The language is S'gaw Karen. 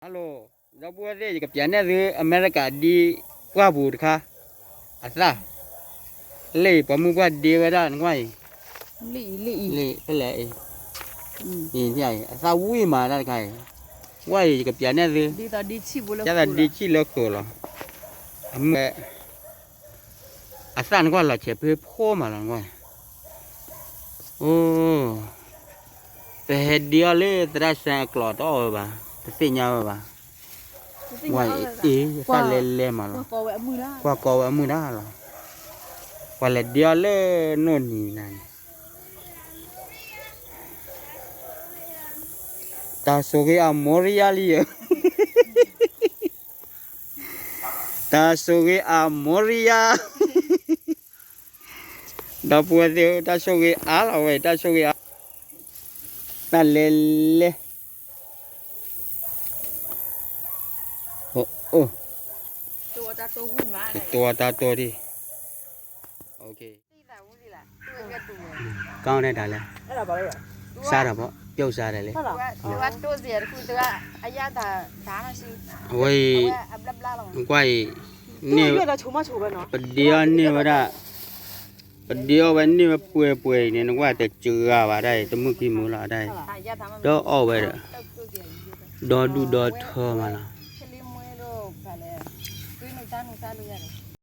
Hello, ဒီပုၢ်ဝဲၢ်သ့ၣ် ယကပျးနဲၣ်သု အမဲရကၤဒ့ပှၢ်ပူၤတခါ အသၣ်, လၢအံၤ ပှၤမုၢ်ပှၢ်ဒ့ဝဲဒၣ် နကွၢ်အံၤ, လၢဖဲလဲၣ်အံၤ, အံၤ အသၣ်ဝံၣ်မးတၢ်တခါအံၤ, ကွၢ်အံၤ ယကပျးနဲၣ်သု, ကသးဒ့ဆံၣ်လၢဃုာ်လီၤ, အမုၢ် အသၣ်နကွၢ်လီၤဆဲးဖဲဖိမးလီၤနကွၢ်, အိ, ပဟဲဒ့အီၤလၢသရၣ်စဲအကျိာ်တအီၣ်ဝဲဘၣ်, တသ့ၣ်ညါဝဲဘၣ်, ဝဲအံၤ အသၣ်လဲၤလဲၤမးလီၤ, ကွၢ်ကီဝဲအမုၢ်ဒၣ်လီၤ, ပှၤလဲၤဒ့အီၤလၢနိၣ်နံၤနၤန့ၣ် တၢ်ဆိၣ်ဂ့ၤအမိရံယါလံဧၢ, တၢ်ဆိၣ်ဂ့ၤအမိရံယါ, ဒီပုၢ်ဝဲၢ်သ့ၣ်ဧၢ, တၢ်ဆိၣ်ဂ့ၤအါလီၤဝဲ, တၢ်ဆိၣ်ဂ့ၤအါ, တၢ်လဲၤလဲၤ, အိ, တဝီတၢ်တိၢ်ဒံး, ကောင်းတဲ့ဒါလဲ, စားတာပေါ့, ပြုတ်စားတယ်လေ, အဝဲအံၤ, ကွၢ်အံၤ, န့ၢ်, ပဒ့အီၤန့ၢ်ဝဲဒၣ်, ပဒ့အီၤဝဲန့ၢ်ဝဲပှဲၤပှဲၤအံၤန့ၣ် နကွၢ်တစှၤဘၣ်ဒၣ်အံၤ, တမုၢ်ခံမုၢ်လီၤဒၣ်အံၤ, ဒီးအီၣ်ဝဲဒီး, ဒီဒူၣ်ဒီထၢမးလီၤ,